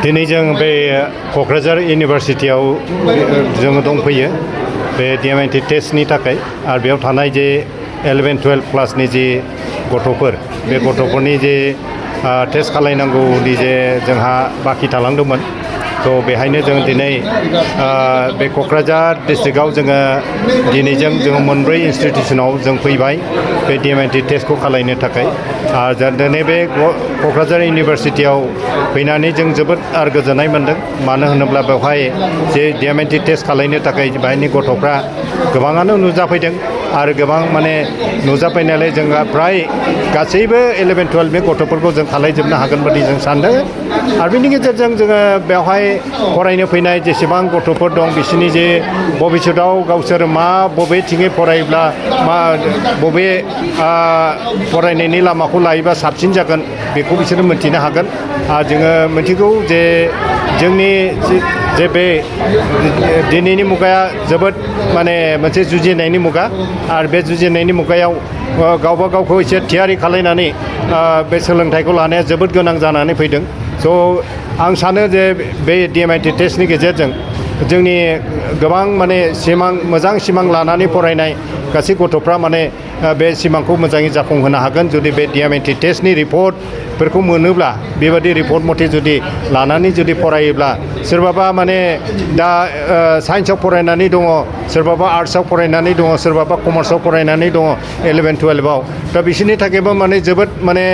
दिनै जों बे क'क्राझार इउनिभारसिटियाव जोङो दंफैयो बे DMIT टेस्टनि थाखाय आरो बेयाव थानाय जे 11-12 क्लासनि जे गथ'फोर बे गथ'फोरनि जे टेस्ट खालायनांगौनि जे जोंहा बाखि थालांदोंमोन थ' बेहायनो जों दिनै बे क'क्राझार डिस्ट्रिक्टआव दिनैजों जोङो मोनब्रै इन्सटिटिउसनाव जों फैबाय बे DMIT टेस्टखौ खालायनो थाखाय आरो दिनै बे क'क्राझार इउनिभारसिटियाव फैनानै जों जोबोद गोजोननाय मोनदों मानो होनोब्ला बेवहाय जे DMIT टेस्ट खालायनो थाखाय बेहायनि गथ'फ्रा गोबाङानो नुजाफैदों आरो गोबां माने नुजाफैनायलाय जोङो फ्राय गासैबो 11-12 बे गथ'फोरखौ जों खालायजोबनो हागोन बादि जों सानदों आरो बेनि गेजेरजों जोङो बेवहाय फरायनो फैनाय जेसेबां गथ'फोर दं बिसोरनि जे भबिष्यतआव गावसोर बबेथिङै फरायोब्ला बबे फरायनायनि लामाखौ लायोबा साबसिन जागोन बेखौ बिसोरो मोनथिनो हागोन आरो जोङो मिथिगौ जे जोंनि जे बे दिनैनि मुगाया जोबोद माने मोनसे जुजिनायनि मुगा आरो बे जुजिनायनि मुगायाव गावबा गावखौ एसे थियारि खालायनानै बे सोलोंथाइखौ लानाया जोबोद गोनां जानानै फैदों स' आं सानो जे बे DMIT टेस्टनि गेजेरजों जोंनि गोबां माने मोजां सिमां लानानै फरायनाय गासै गथ'फ्रा माने बे सिमांखौ मोजाङै जाफुंहोनो हागोन जुदि बे DMIT टेस्टनि रिपर्टफोरखौ मोनोब्ला बेबादि रिपर्ट मथे जुदि लानानै जुदि फरायोब्ला सोरबाबा माने दा साइन्सआव फरायनानै दङ सोरबाबा आर्ट्सआव फरायनानै दङ सोरबाबा कमार्सआव फरायनानै दङ 11-12आव दा बिसोरनि थाखायबो माने जोबोद माने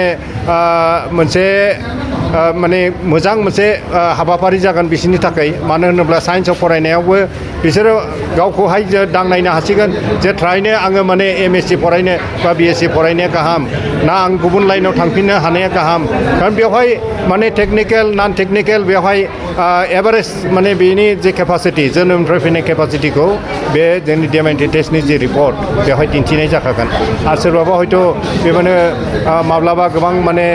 मोनसे माने मोजां मोनसे हाबाफारि जागोन बिसोरनि थाखाय मानो होनोब्ला साइन्सआव फरायनायावबो बिसोरो गावखौहाय दांनायनो हासिगोन जे थारैनो आङो माने MSc फरायनो बा BSc फरायनाया गाहाम ना आं गुबुन लाइनाव थांफिननो हानाया गाहाम खारन बेवहाय माने टेकनिकेल नन टेकनिकेल बेवहाय एभारेज माने बेनि जे केपासिटि जोनोमनिफ्राय फैनाय केपासिटिखौ बे जोंनि DMIT टेस्टनि जे रिपर्ट बेवहाय दिन्थिनाय जाखागोन आरो सोरबाबा हयथ' बेबायदिनो माब्लाबा गोबां माने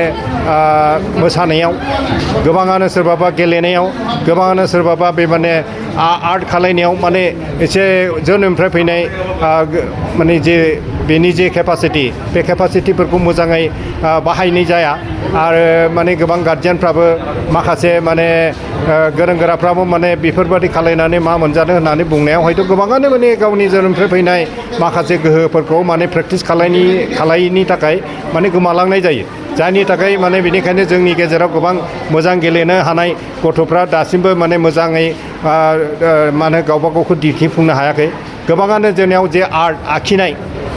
मोसानायाव गोबाङानो सोरबाबा गेलेनायाव गोबाङानो सोरबाबा बे माने आर्ट खालायनायाव माने एसे जोनोमनिफ्राय फैनाय माने जे बेनि जे केपासिटि बे केपासिटिफोरखौ मोजाङै बाहायनाय जाया आरो माने गोबां गार्जियानफ्राबो माखासे माने गोरों गोराफ्राबो माने बेफोरबादि खालायनानै मा मोनजादों होननानै बुंनायाव हयथ' गोबाङानो माने गावनि जोनोमनिफ्राय फैनाय माखासे गोहोफोरखौ माने प्रेक्टिस खालायैनि थाखाय माने गोमालांनाय जायो जायनि थाखाय माने बेनिखायनो जोंनि गेजेराव गोबां मोजां गेलेनो हानाय गथ'फ्रा दासिमबो माने मोजाङै माने गावबा गावखौ दिन्थिफुंनो हायाखै गोबाङानो जोंनियाव जे आर्ट आखिनाय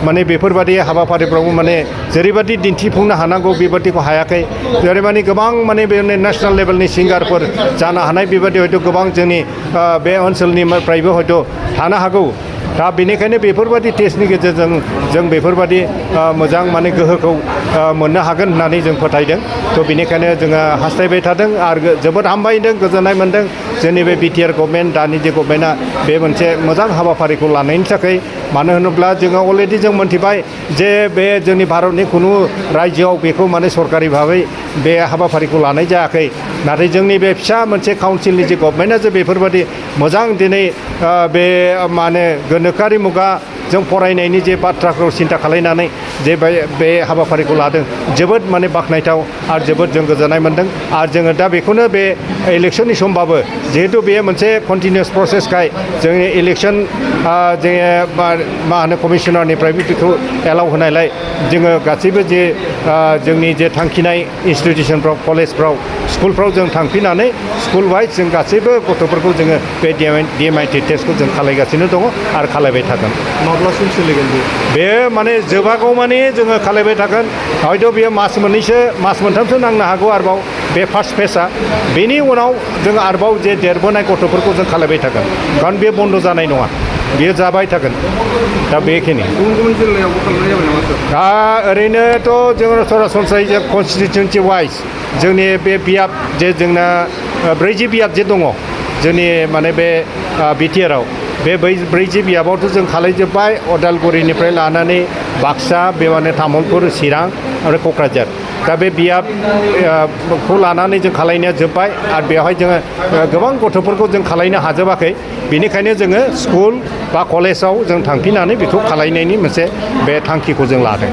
माने बेफोरबादि हाबाफारिफ्रावबो माने जेरैबादि दिन्थिफुंनो हानांगौ बेबादिखौ हायाखै जेरै माने गोबां माने बे नेसनेल लेभेलनि सिंगारफोर जानो हानाय बेबादि हयथ' गोबां जोंनि बे ओनसोलनिफ्रायबो हयथ' थानो हागौ दा बेनिखायनो बेफोरबादि टेस्टनि गेजेरजों जों बेफोरबादि मोजां माने गोहोखौ मोननो हागोन होननानै जों फोथायदों थ' बेनिखायनो जोङो हास्थायबाय थादों आरो जोबोद हामबायदों गोजोननाय मोनदों जोंनि बे BTR गभर्नमेन्ट दानि जे गभर्नमेन्टआ बे मोनसे मोजां हाबाफारिखौ लानायनि थाखाय मानो होनोब्ला जोङो अलरेडि जों मोनथिबाय जे बे जोंनि भारतनि खुनु रायजोआव बेखौ माने सरकारि भाबै बे हाबाफारिखौ लानाय जायाखै नाथाय जोंनि बे फिसा मोनसे काउन्सिलनि जे गभर्नमेन्टआ जे बेफोरबादि मोजां दिनै बे माने गोनोखोआरि मुगा जों फरायनायनि जे बाथ्राखौ सिन्था खालायनानै जे बे हाबाफारिखौ लादों जोबोद माने बाख्नायथाव आरो जोबोद जों गोजोननाय मोनदों आरो जोङो दा बेखौनो बे इलेक्सननि समबाबो जिहेथु बेयो मोनसे कन्टिनिउस प्रसेसखाय जोंनि इलेक्सन जोङो मा होनो कमिशनारनिफ्रायबो बेखौ एलाउ होनायलाय जोङो गासैबो जे जोंनि जे थांखिनाय इन्सटिटिउसनफ्राव कलेजफ्राव स्कुलफ्राव जों थांफिननानै स्कुल वाइज जों गासैबो गथ'फोरखौ जोङो बे DMIT टेस्टखौ जों खालायगासिनो दङ आरो खालायबाय थागोन माब्लासिम सोलिगोन बे माने जोबागौ माने जोङो खालायबाय थागोन हयथ' बेयो मास मोनथामसो नांनो हागौ आरोबाव बे फार्स्ट फेजआ बेनि उनाव जों आरोबाव जे देरबोनाय गथ'फोरखौ जों खालायबाय थागोन खारन बे बन्द' जानाय नङा बेयो जाबाय थागोन दा बेखिनि गुबुन गुबुन जिल्लायावबो खालामनाय जाबाय नामा सार दा ओरैनोथ' जोङो सरासनस्रायै जों कनस्टिटिउन्सि वाइज जोंनि बे बियाब जे जोंना 40 बियाब जे दङ जोंनि माने बे BTRआव बे 40 बियाबावथ' जों खालायजोब्बाय अदालगुरिनिफ्राय लानानै बाक्सा बेबादिनो तामुलपुर चिरां आरो क'क्राझार दा बे बियाबखौ लानानै जों खालायनाया जोब्बाय आरो बेवहाय जोङो गोबां गथ'फोरखौ जों खालायनो हाजोबाखै बेनिखायनो जोङो स्कुल बा कलेजाव जों थांफिननानै बेखौ खालायनायनि मोनसे बे थांखिखौ जों लादों